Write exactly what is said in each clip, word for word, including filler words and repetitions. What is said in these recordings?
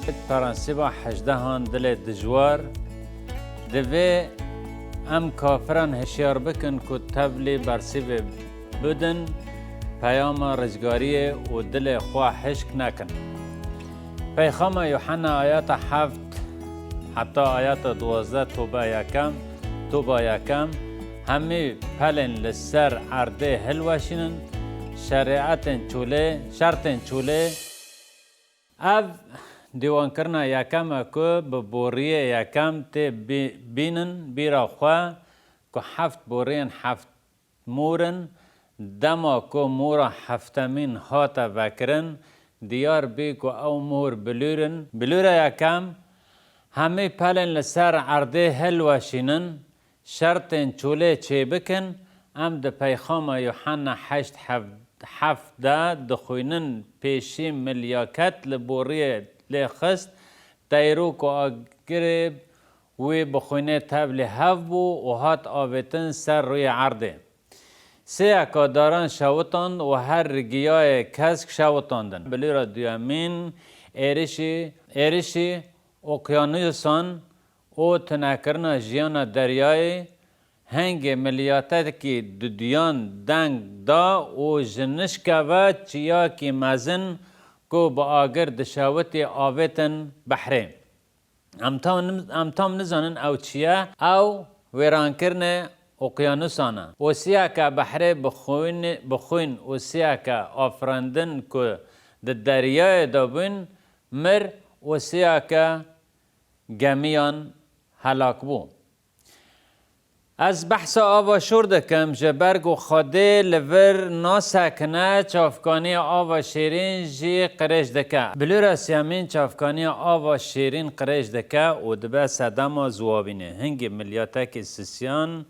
Prensîba hejdehan dilê dijwar, divê em kafiran hişyar bikin ku tevlî bersîvê bidin, peyama rizgariyê û dilê xwe hişk nekin. Peyxama Yuhanna ayeta heft heta ayeta duwazdeh, toba yekem, toba yekem, hemî pelên li ser erdê hilweşînin, şerîetên çolê, şertên çolê. Ev dîwankirina yekem e ku bi boriyê yekem tê bî-, bînin bîra xwe ku heft boriyên heft mor in, dema ku mora heftemîn hate vekirin, diyar bî ku ew mor bilûr in. Bilûra yekem, hemî pelên li ser erdê hilweşînin, şertên çolê çêbikin, em di Peyxama Yuhanna heşt heft de dixwînin, pêşî milyaket li boriyê lê xist, teyrok û agirê wî bi xwînê tevlî hev bû û hat avêtin ser rûyê erdê. Sêyeka daran şewitand û her giyayê kesk şewitandin. Bilûra duyemîn êrişî, êrişî okyanusan û tunekirina jiyana deryayê hingê milyatekî duduyan deng da û ji nişke ve çiyakî mezin ku bi agir dişewitî avêtin behrê. Em tam nim-, em tam nizanin ew çi ye, ew wêrankirinê okyanusan e. Û siyake behrê bi xwîn, bi xwîn û siyake afirandin ku di deryayê de bûn, mir û siyake gemiyan helak bû. Ez behsa ava şûr dikim, ji ber ku Xwedê li vir nasekine, çavkaniya ava şêrîn jî qirêj dike. Bilûra siyemîn çavkaniya ava şêrîn qirêj dike û dibe sedema ziwabînê. Hingî milyatekî sisiyan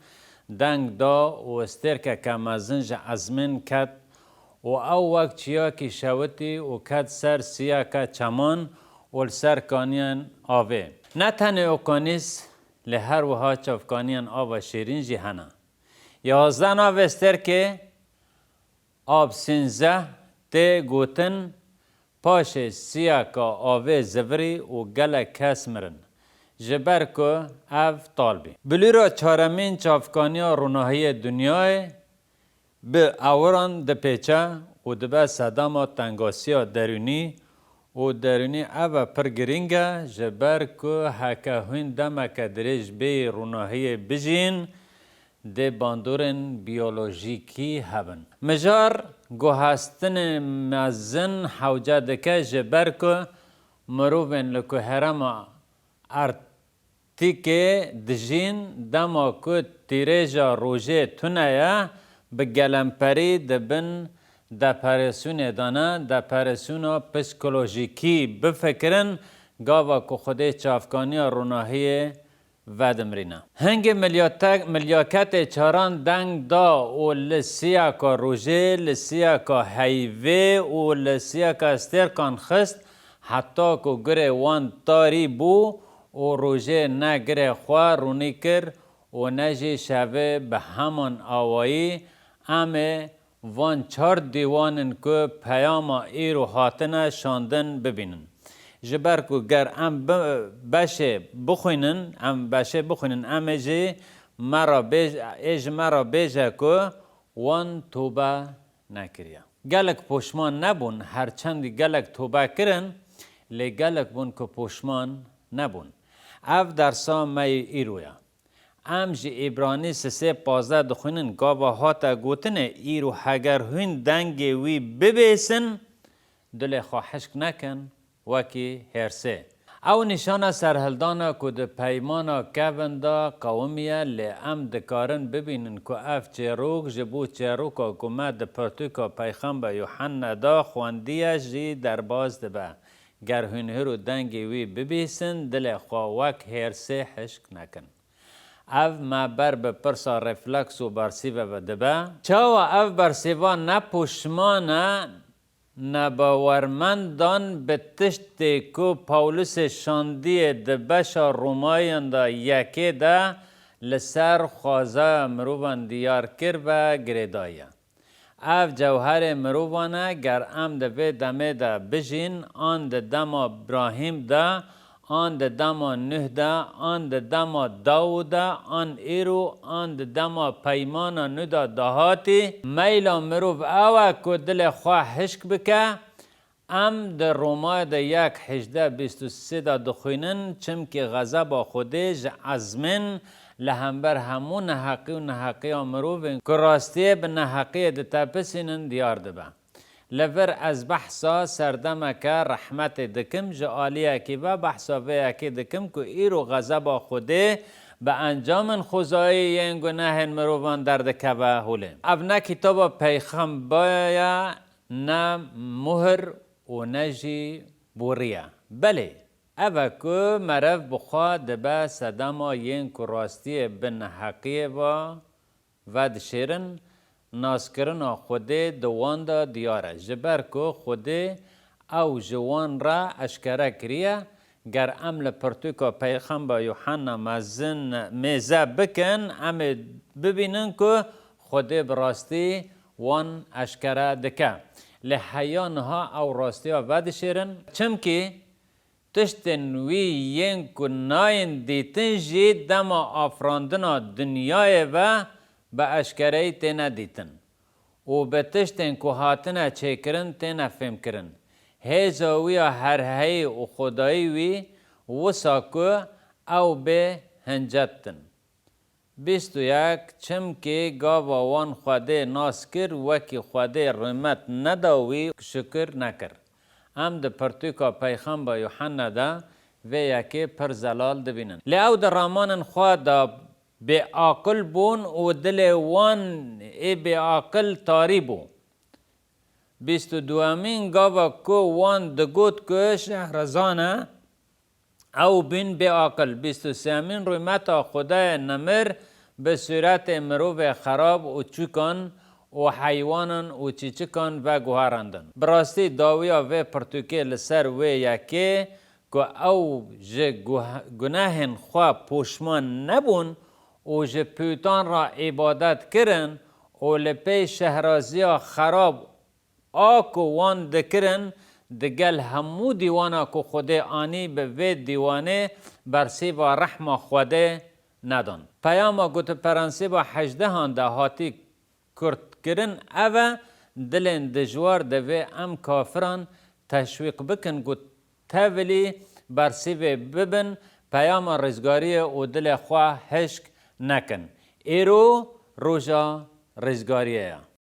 deng da û stêrkeke mezin ji ezmên ket û ew wek çiyakî şewitî û ket ser siyeke çeman û li ser kaniyên avê. Ne tenê okanîs, lê her wiha çavkaniyên ava şêrîn jî hene. Yazdeh navê stêrkê Ab sînzeh tê gotin, paşê siyaka avê zivirî û gelek kes mirin, ji ber ku ev tal bî. Bilûra çaremîn çavkaniya ronahiyê dinyayê bi ewiran dipêçe û dibe sedema tengasiya derûnî û derûnî ev e pir girîng e, ji ber ku heke hûn demeke dirêj bêyî ronahiyê bijîn, dê bandorên biyolojîkî hebin. Mijar guhestinê mezin hewce dike, ji ber ku mirovên li ku herêma Arktîkê dijîn, dema ku tîrêja rojê tune ye, bi gelemperî di bin depresyonê de ne, depresyona psîkolojîkî bifikirin, gava ku Xwedê çavkaniya ronahiyê vedimrîne. Hingê milyatek-, milyaketê çaran deng da û li siyaka rojê, li siyaka heyvê û li siyaka stêrkan xist, heta ku gurê wan tarî bû û rojê ne gurê xwe rûnî kir û ne jî şevê. Bi heman awayî em ê van çar dîwanên ku peyama îro hatine şandin bibînin. Ji ber ku ger em bi-, beşê bixwînin, em beşê bixwînin, em ê jî me re bêj-, ê ji me re bêje ku wan tobe nekiriye. Gelek poşman nebûn, her çendî gelek tobe kirin, lê gelek bûn ku poşman nebûn. Ev dersa me yê îro ye. Em ji Îbranî sisê pazdeh dixwînin, gava hate gotinê, îro heger hûn dengê wî bibêsin, dilê xwe hişk nekin, wekî hêrsê. Ew nîşana serhildana ku di peymana kevin de qewimiye, lê em dikarin bibînin ku ev çêrok ji bo çêroka ku me di pirtûka Peyxember Yuhenne de xwendiye jî derbas dibe. Ger hûn hiro dengê wî bibîsin, dilê xwe wek hêrsê hişk nekin. Ev me ber bi pirsa refleks û bersîve ve dibe. Çawa ev bersîva ne poşman e, ne bawermendan bi tiştê ku Pawlusê şandiyê di beşa Romayiyan de yekê de li ser xwezaya mirovan diyar kir ve girêdayî ye. Ev cewherê mirovan e, ger em di vê demê de bijîn, an di dema Brahîm de, an di dema Nuh de, an di dema Dawûd de, an îro, an di dema peymana nû de dahatî, meyla mirov ew e ku dilê xwe hişk bike. Em di Romayê de yek hejdeh bîst û sê de dixwînin, çimkî xezeba Xwedê ji ezmên li hember hemû neheqî û neheqiya mirovên ku rastiyê bi neheqiyê ditepisînin diyar dibe. Li vir ez behsa serdemeke rehmetê dikim, ji aliyekî ve behsa vê yekê dikim ku îro xezeba Xwedê bi encamên xwezayî yên gunehên mirovan derdikeve holê. Ev ne kitaba peyxemberê ye, ne muhir û ne jî borî ye. Belê, ev e ku meriv bi xwe dibe sedema yên ku rastiyê bi neheqiyê ve vedişêrin, naskirina Xwedê di wan de diyar e. Ji ber ku Xwedê ew ji wan re eşkere kiriye, ger em li pirtûka Peyxember Yuhanna mezin mêze bikin, em ê bibînin ku Xwedê bi rastî wan eşkere dike. Lê heya niha ew rastiya vedişêrin. Çimkî tiştên wî yên ku nayên dîtin jî dema afirandina dinyayê ve bi eşkereyî têne dîtin û bi tiştên ku hatine çêkirin têne fêmkirin. Hêza wî ya herheyî û xwedayî wî wisa ku ew bê hincet din. Bîst û yek, çimkî gava wan Xwedê nas kir, wekî Xwedê rûmet neda wî, şukir nekir. Em di pirtûka Peyxember Yuhanna de vê yekê pir zelal dibînin. Lê ew di ramanên xwe de bêaqil bûn û dilê wan ê bêaqil tarî bû. Bîst û duyemîn, gava ku wan digot ku Şehrezan e, ew bûn bêaqil. Bîst û sêyemîn, rûmeta Xwedayê nemir bi sûretê mirovê xerab û çûkan û heywanan û çîçikan veguherandin. Bi rastî dawiya vê pirtûkê li ser wê yekê ku ew ji guh-, gunehên xwe poşman nebûn û ji pûtan re îbadet kirin û li pey şehraziya xerab a ku wan dikirin, digel hemû dîwana ku Xwedê anî bi vê dîwanê bersîva rehma Xwedê nedan. Peyama ku di perensîba hejdehan de hatî kurtkirin ev e, dilên dijwar divê em kafiran teşwîq bikin ku tevilî bersîvê bibin peyama rizgariyê û dilê xwe hişk nekin. Îro roja rizgariyê ye.